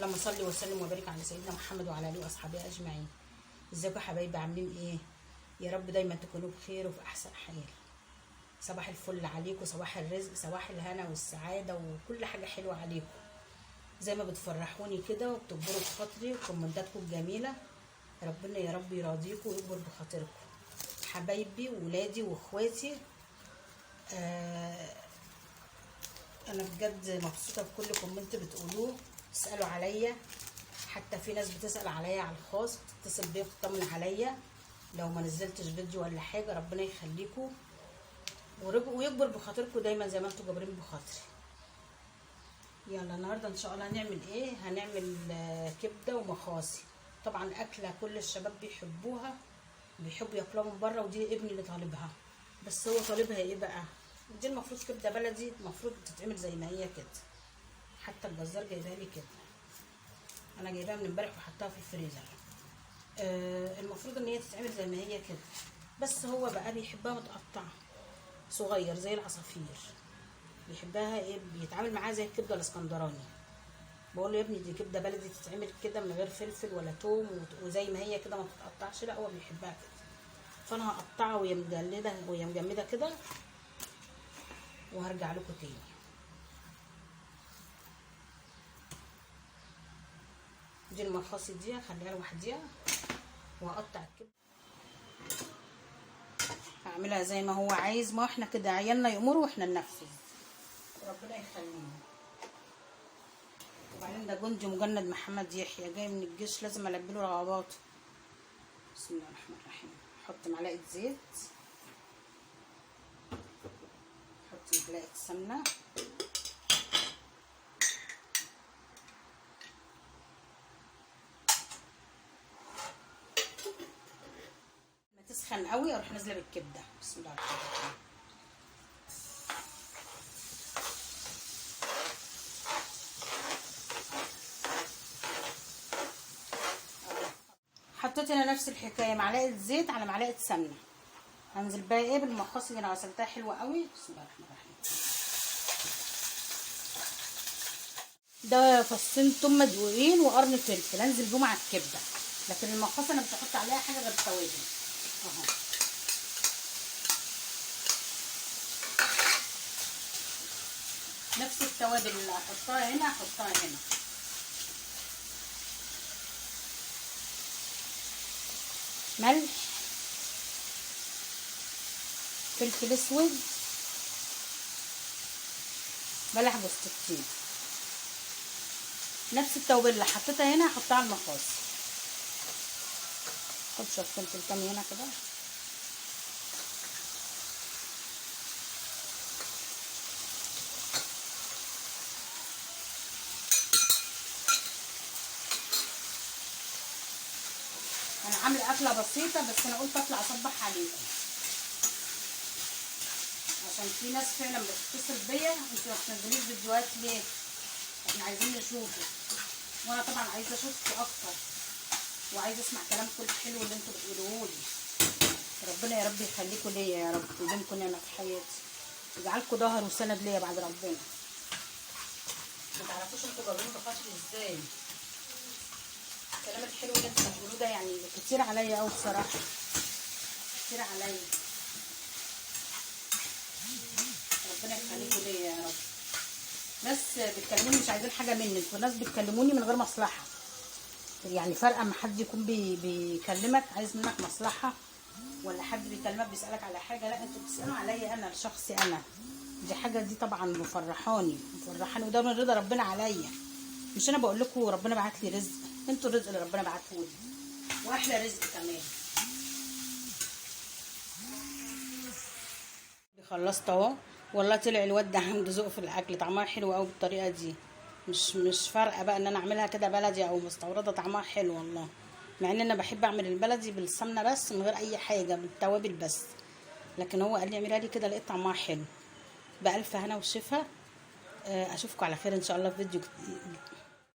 اللهم صل وسلم وبارك على سيدنا محمد وعلى اله واصحابه اجمعين. ازيكم يا حبايبي؟ عاملين ايه؟ يا رب دايما تكونوا بخير وفي احسن حال. صباح الفل عليكم، صباح الرزق، صباح الهنا والسعادة وكل حاجة حلوة عليكم. زي ما بتفرحوني كده وبتكبروا بخاطري وكومنتاتكم الجميلة، ربنا يا رب يراضيكم ويكبر بخاطركم حبايبي وولادي واخواتي. انا بجد مبسوطة بكل comment بتقولوه، تسالوا عليا، حتى في ناس بتسال عليا على الخاص، بتتصل بيا بتطمن عليا لو ما نزلتش فيديو ولا حاجة. ربنا يخليكم ويكبر بخاطركم دايما زي ما انتم جابرين بخاطري. يلا النهارده ان شاء الله هنعمل ايه؟ هنعمل كبده ومخاصي. طبعا اكله كل الشباب بيحبوها، بيحبوا ياكلوها من بره، ودي ابني اللي طالبها. بس هو طالبها ايه بقى؟ دي المفروض كبده بلدي، المفروض تتعمل زي ما هي كده، حتى الجزار جايبها لي كده، انا جايباها من امبارح وحطاها في الفريزر. المفروض ان هي تتعمل زي ما هي كده، بس هو بقى بيحبها متقطعه صغير زي العصافير، بيحبها ايه، بيتعامل معاها زي الكبده الاسكندراني. بقول له يا ابني دي كبده بلدي تتعمل كده من غير فلفل ولا توم وزي ما هي كده ما تتقطعش، لا هو بيحبها كده. فانا هقطعها وهي مجلده وهي مجمده كده، وهرجع لكم تاني. دي المخاصي دي هخليها لوحديها، وهقطع الكبده هعملها زي ما هو عايز. ما احنا كده عيالنا يأمروا واحنا ننفذ، ربنا يخلينا. وبعدين ده جندي مجند محمد يحيى جاي من الجيش، لازم البي له رغباته. بسم الله الرحمن الرحيم. احط معلقه زيت، احط معلقه سمنه، ما تسخن قوي اروح نازله بالكبده. بسم الله الرحمن الرحيم. حطيت هنا نفس الحكاية، معلقه زيت على معلقه سمنه. هنزل بقى ايه بالمخاصي اللي انا غسلتها حلوة قوي. بسم الله الرحمن الرحيم. ده فصين توم مدقوقين وقرن فلفل، هنزل بيهم على الكبده، لكن المخاصي انا مش هحط عليها حاجة غير التوابل اهو. نفس التوابل اللي هحطها هنا هحطها هنا. ملح، فلفل اسود، بلح جوز الطيب. نفس التوابل اللي حطيتها هنا هحطها على المخاصي. احط شوية فلفل تاني هنا كده. انا عامله اكله بسيطة، بس انا قلت اطلع اصبح عليكم عشان في ناس فعلا بتتصل بيا، انتوا ما بتنزليش فيديوهات ليه؟ احنا عايزين نشوفك، وانا طبعا عايزه اشوفكم اكتر، وعايزه اسمع كلامكم الحلو اللي انتوا بتقولوه لي. ربنا يا رب يخليكم ليا يا رب، ويديمكم نعمه في حياتي، يجعلكم ظهر وسند ليا بعد ربنا. ما تعرفوش انتوا جابرين بخاطري ازاي. الكلام الحلو اللي انتوا بتقولوه ده يعني كتير عليا قوي بصراحة، كتير عليا. ربنا يخليكم ليا يا رب. ناس بتكلموني مش عايزين حاجة مني، انتوا ناس بتكلموني من غير مصلحة، يعني فارقه اما حد يكون بيكلمك عايز منك مصلحة، ولا حد بيكلمك بيسالك على حاجة. لا انتوا بتسالوا عليا انا لشخصي انا، دي حاجة دي طبعا مفرحاني مفرحاني، وده من رضا ربنا عليا. مش انا بقول لكم ربنا بعت لي رزق، انتوا الرزق اللي ربنا بعته لي، واحلى رزق كمان. خلصت اهو، والله طلع الواد ده عنده ذوق في الاكل، طعمها حلو قوي بالطريقة دي. مش فارقه بقى ان انا اعملها كده بلدي او مستورده، طعمها حلو والله. مع ان انا بحب اعمل البلدي بالسمنه بس من غير اي حاجة، بالتوابل بس، لكن هو قال لي اعملها لي كده، لقيت طعمها حلو. بألف هنا وشفا. اشوفكم على خير ان شاء الله في فيديو